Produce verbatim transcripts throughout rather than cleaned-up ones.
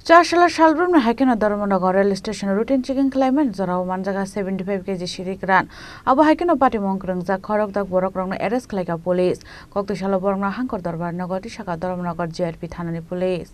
Chasala salbrumni hai kheno Dharmanagar rail station routine checking khlaimani jorao manjaga seventy five K G sidi kwran. Abo hai kheno patimung kwrwngjak khorokdak borokrokno arrest khlaikha police. Koktwi salo borokno Hangkor Dorbar nogo tisaka Dharmanagar G R P thanani police.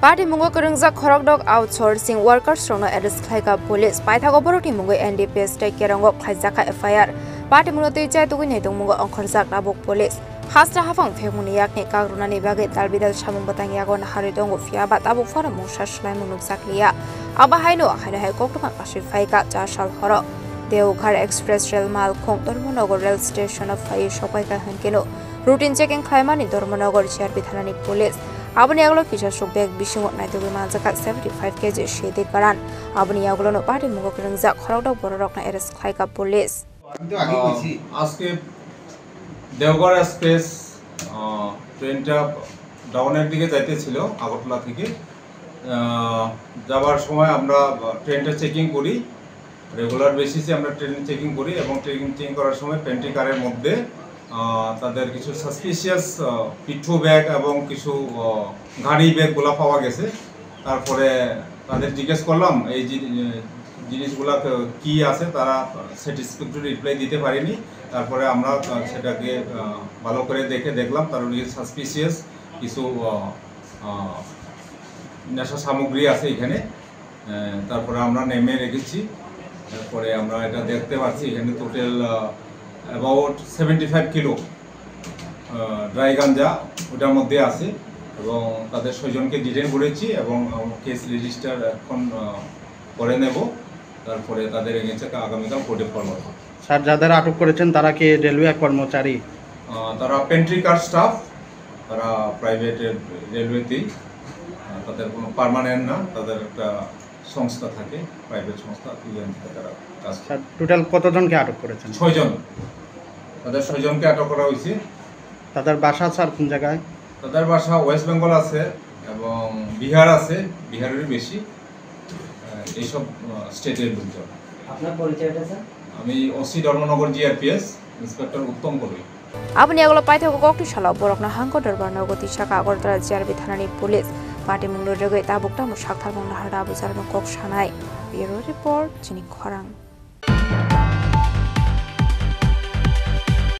Patimungo kwrwngjak khorokdok outsourcing workers rokno arrest khlaikha police. Paithago borokni mungwi N D P S tei Kerongo khlaijakha F I R. Patimungno twi chai tugwi naitongmungo ongkhorjak tabuk police. Hasta haphang phekmungni yakni kagrwnani bagwi dalbidal samung bwtang yago naharwi tongo, phiya ba tabuk phano mungsa swlaimung nukjakliya. Abo haino haino hai koktwma kasui phaikha cha sal horo. Deoghar Express rail malkhung Dharmanagar rail station o phaiwi sokpaikha hwnkeno routine checking khlaimani Dharmanagar G R P thanani police. Aboni yagulo kisasuk bag bisingo naitugwi manjakha seventy five K G sidi kwran. Aboni yagulono patimungo kwrwngjak khorokdok bororokno arrest khlaikha police. আমি তো আগে আহ, কইছি। আজকে দেওঘর এক্সপ্রেস, আহ, ট্রেনটা ডাউনের দিকে যাইতেছিল আগরতলা থেকে। আহ, যাওয়ার সময় আমরা ট্রেনটা চেকিং করি, রেগুলার বেসিসে আমরা ট্রেন চেকিং করি এবং ট্রেন চেকিং করার সময় পেন্ট্রি কারের মধ্যে, আহ, তাদের কিছু সাসপিশিয়াস, আহ, পিঠো ব্যাগ এবং কিছু, আহ, গাড়ি ব্যাগগুলা পাওয়া গেছে। তারপরে তাদের জিজ্ঞেস করলাম এই জি-, জিনিসগুলা ক-, কি আছে, তারা স্যাটিসফ্যাক্টরি রিপ্লাই দিতে পারেনি। তারপরে আমরা, আহ, সেটাকে, আহ, ভালো করে দেখে দেখলাম, তার মধ্যে সাসপিশিয়াস কিছু, আহ, আহ, নেশা সামগ্রী আছে এখানে। আহ, তারপরে আমরা নেমে রেখেছি। তারপরে আমরা এটা দেখতে পাচ্ছি এখানে টোটাল, আহ, অ্যাবাউট সেভেন্টি ফাইভ কিলো, আহ, ড্রাই গাঞ্জা ওটার মধ্যে আছে এবং তাদের ছয়জনকে ডিটেইন করেছি এবং, আহ, কেস রেজিস্টার এখন, আহ, করে নেব। তারপরে তাদের এগেইনস্টে আগামীকাল কোর্টে ফরওয়ার্ড হবে। স্যার, যাদের আটক করেছেন তারা কি রেলওয়ে কর্মচারী? আহ, তারা পেন্ট্রি কার স্টাফ, তারা প্রাইভেট রেলওয়েতেই, আহ, তাদের কোনো পার্মানেন্ট না, তাদের একটা সংস্থা থাকে, প্রাইভেট সংস্থা, ফ্রিল্যান্স থাকে তারা কাজ করে। স্যার, টোটাল কতজনকে আটক করেছেন? ছয়জন। তাদের ছয়জনকে আটক করা হয়েছে। তাদের বাসা, স্যার, কোন জায়গায়? তাদের বাসা ওয়েস্ট বেঙ্গল আছে এবং বিহার আছে, বিহারেরই বেশি, আহ, এইসব, আহ, স্টেটের লোকজন। আপনার পরিচয়টা, স্যার? আমি ওসি ধর্মনগর জিআরপিএস, ইন্সপেক্টর উত্তম কর্মী। Aboni yagulo paithago koktwi salo borokno Hangkor Dorbar nogo tisaka Agartala G R P thanani police. Patimungno rwgwi tabuk tamo saktharmung naharda abujarno kok sanai. Bureau Report, Chini Khorang.